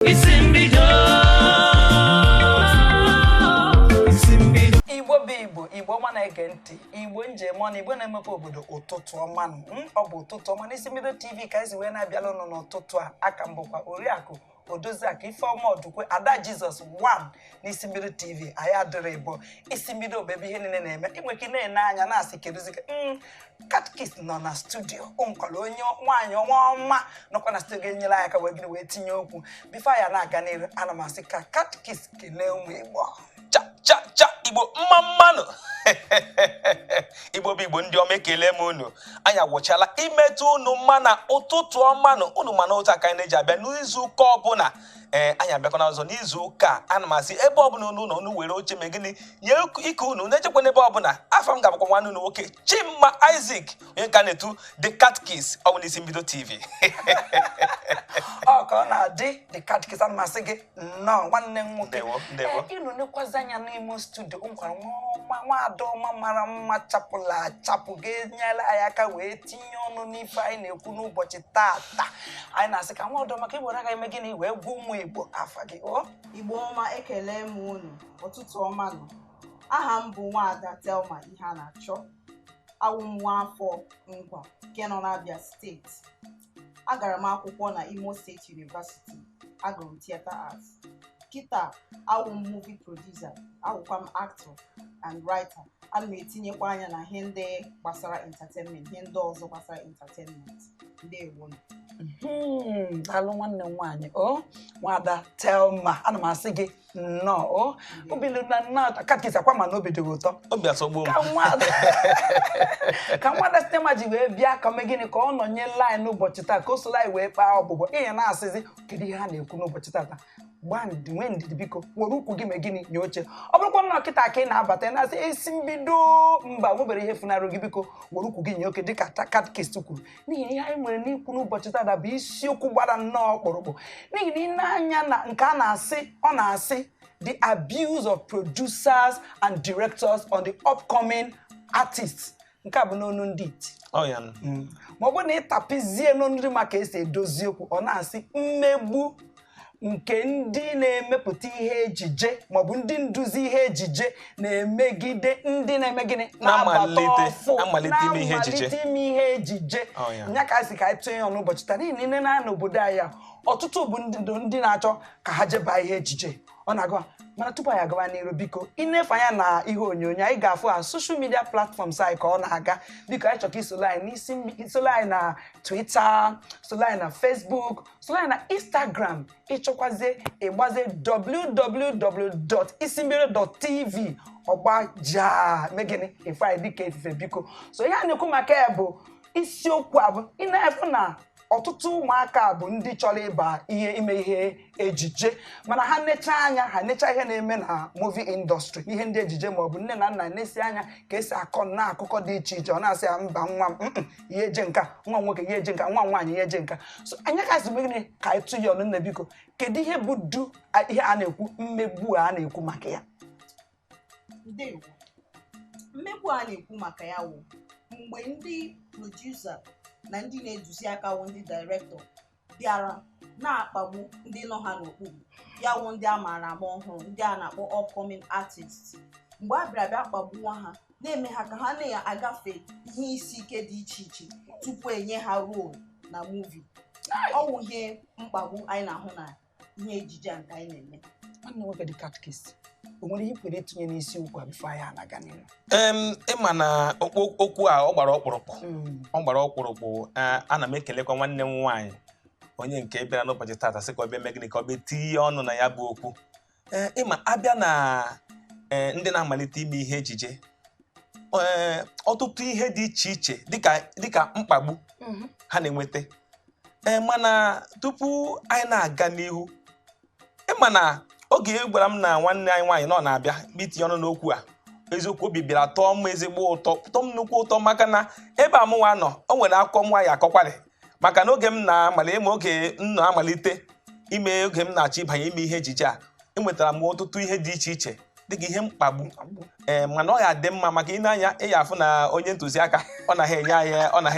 Isi mbido. Isi mbido. Igbo bụ Igbo, Igbo ọma na-ege ntị, Igbo njem ọnụ, Igbo na-emepe obodo, ụtụtụ ọma nụ. Ọ bụ ụtụtụ ọma n'Isi Mbido TV ka anyị si wee na-abịala ụnụ n'ụtụtụ a. Aka m bụkwa Oriakụ Odoziakụ Ifeọma Ọdụkwe Ada Jizọs 1 n'Isi Mbido TV. Anyị adịrị ịbụ Isi Mbido bụ ebe ihe niile na-eme. Ị nwere ike na-ene anya na-asị kedụzi catechist nọ na studio, o nwekwara onye nwaanyị ọnwa ọma nọkwa na studio ga-enyere anyị aka wee gịnị wee tinye okwu. Before ya na-aga n'iru, ana m asị ka catechist kelee ụmụ Igbo. Cha cha cha, Igbo mma mmanụ! Igbo bụ Igbo, ndị ọma, ekele m unu. Anyị agwụchala imetụ unu mma na ụtụtụ ọma nụ unu. Mana otu aka anyị na-eji abịa n'izu ụka ọbụla, ee, anyị abịakwana ọzọ n'izu ụka a. Ana m asị ebe ọbụla unu nọ, unu were oche mee gịnị, nye ike unu na-echekwa n'ebe ọbụla. Afọ m ga-abụkwa nwanne unu nwoke Chimma Isaac, onye ka na-etu The Catechist. Ọ bụ n'Isi Mbido TV. Ọ ka ọ na-adị. The Catechist, ana m asị gị nnọọ, nwanne m nwoke. Ndewo, ndewo. Ee, ịnụ nekwazi anya n'ime studio, nkwara nwa nwa ada ọma mara mma chapụla achapụ ga-enyere anyị aka wee tinye ọnụ n'ife anyị na-ekwu n'ụbọchị tata. Anyị na-asị ka nwa ọdọ maka iwere aka eme gịnị wee gwa ụmụ Igbo afa gị o. Igbo ọma, ekele m unu, ụtụtụ ọma nụ. Aha m bụ Nwaada Thelma Ihe a na-achọ. Awụ m nwa afọ Ngwa nke nọ n'Abia Steeti. Agara m akwụkwọ na Imo State University, agụrụ m theatre arts. Kịta awụ m movie producer, awụkwa m actor and writer. Ana m etinyekwa anya na ihe ndị gbasara entertainment, ihe ndị ọzọ gbasara entertainment. Ndewo. Daalụ nwanne m nwaanyị o, Nwada Thelma, ana m asị gị nnọọ o. Obi dị na nnọọ catechist akwa ma na obi dị gị ụtọ. Obi asọgbuo m. Ka nwada Thelma ji wee bịa ka mee gịnị, ka ọ nọnyela anyị n'ụbọchị taa, ka o soro anyị wee kpaa ọgbụgbọ ihe na-asịzi kedu ihe a na-ekwu n'ụbọchị tata. Gbaa ndidi, nwee ndidi, biko were ụkwụ gị mee gịnị, nye oche. Ọ bụrụkwa na kịta ka ị na-abata, ị na-asị isi mbido mba nwebere ihe funarị gị, biko were ụkwụ gị nye oke dịka catechist kwuru, n'ihi ihe anyị nwere n'ikwu n'ụbọchị tata bụ isiokwu gbara nnọọ ọkpụrụkpụ, n'ihi na ị na-anya na nke a na-asị, ọ na-asị the abuse of producers and directors on the upcoming artists. Nke a bụ n'onu ndị iti. Ọ ya nụ. Ma ọ bụrụ na ịtapizie n'onu ndị maka esi edozi okwu, ọ na-asị mmegbu nke ndị na-emepụta ihe ejije maọbụ ndị nduzi ihe ejije na-emegide ndị na-eme gịnị? Na-amalite ọfụ, na-amalite ime ihe ejije. Na-amalite ime ihe ejije. Ọ ya. Nya ka a sị ka anyị tụnye ya n'ụbọchị taa, n'ihi na ile na n'obodo anyị a, ọtụtụ bụ ndị na-achọ ka ha jeba ihe ejije ọ na-agụ. Mana tupu anyị agawa n'iru, biko inefe anya na ihe onyonyo anyị ga-afụ ha social media platforms anyị ka ọ na-aga. Biko anyị chọrọ ka isolo anyị n'isi isolo anyị na Twitter, solo anyị na Facebook, solo anyị na Instagram. Ịchọkwazie ịgbazie www.isimbido.tv, ọgbaja megịnị ife anyị dịka efife. Biko, so ihe a na-ekwu maka ya bụ isiokwu a bụ ị na-efu na ọtụtụ ụmụaka bụ ndị chọrọ ịba ihe ime ihe ejije, mana ha nechaa anya, ha nechaa ihe na-eme na movie industry, ihe ndị ejije, maọbụ nne na nna na-esi anya ka esi akọ na akụkọ dị iche iche, ọ na-asị ya mba, nwa m, ihe eje nka, nwa m nwoke ihe eje nka, nwa m nwaanyị ihe eje nka. So anya ka sị gịnị ka anyị tụ ya ọnụ. Nne, biko kedu ihe bụ du ihe a na-ekwu, mmegbu a na-ekwu maka ya? Ndewo. Mmegbu a na-ekwu maka ya wụ mgbe ndị producer na ndị na-eduzi aka wụ ndị director bịara na-akpagbu ndị nọ ha n'okpuru, ya wụ ndị a maara ama ọhụrụ, ndị a na-akpọ upcoming artists. Mgbe a bịara bịa kpagbuo ha, na-eme ha ka ha na-agafe ihe isi ike dị iche iche tupu enye ha role na movie. Ọ wụ ihe mkpagbu anyị na-ahụ na ihe ejije a nke anyị na-eme. Nwanne nwoke dị catechist, o nwere ihe i kwere itinye n'isi okwu a before anyị na-aga n'ihu? Ịma na okwu a ọ gbara ọkpụrụkpụ, ọ gbara ọkpụrụkpụ. Ana m ekelekwa nwanne m nwaanyị onye nke bịara n'ụbọchị taata sị ka ọ bịa mee gịnị, ka ọ bịa tinye ọnụ na ya bụ okwu. Ee, ịma abịa na ee, ndị na-amalite ime ihe ejije, ee, ọtụtụ ihe dị iche iche dịka mkpagbu ha na-enweta. Ee, mana tupu anyị na-aga n'ihu, ịma na oge e gwara m na nwanne anyị nwaanyị nọ na-abịa itinye ọnụ n'okwu a, eziokwu, obi bịara tọọ m ezigbo ụtọ, tọọ m nnukwu ụtọ, maka na ebe a mụnwa nọ, o nwere akụkọ m nwaanyị akọkwarị, maka na oge m na-amalite ime, oge m na-amalite ime, oge m na-achọ ịbanye ime ihe ejije a, enwetara m ọtụtụ ihe dị iche iche. Dịka ihe mkpagbu. Ee, mana ọ ya dị mma maka ị na-anya ị ya afụ na onye ntụziaka ọ naghị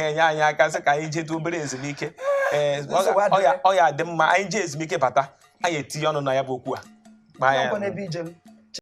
enye anyị aka sị ka anyị jetu obere ezumike. Ee, Nsogbu ọ ya dị mma anyị jee ezumike bata, anyị etinye ọnụ na ya bụ okwu a. Gbaa ya. N'ọkwa n'ebe ije m.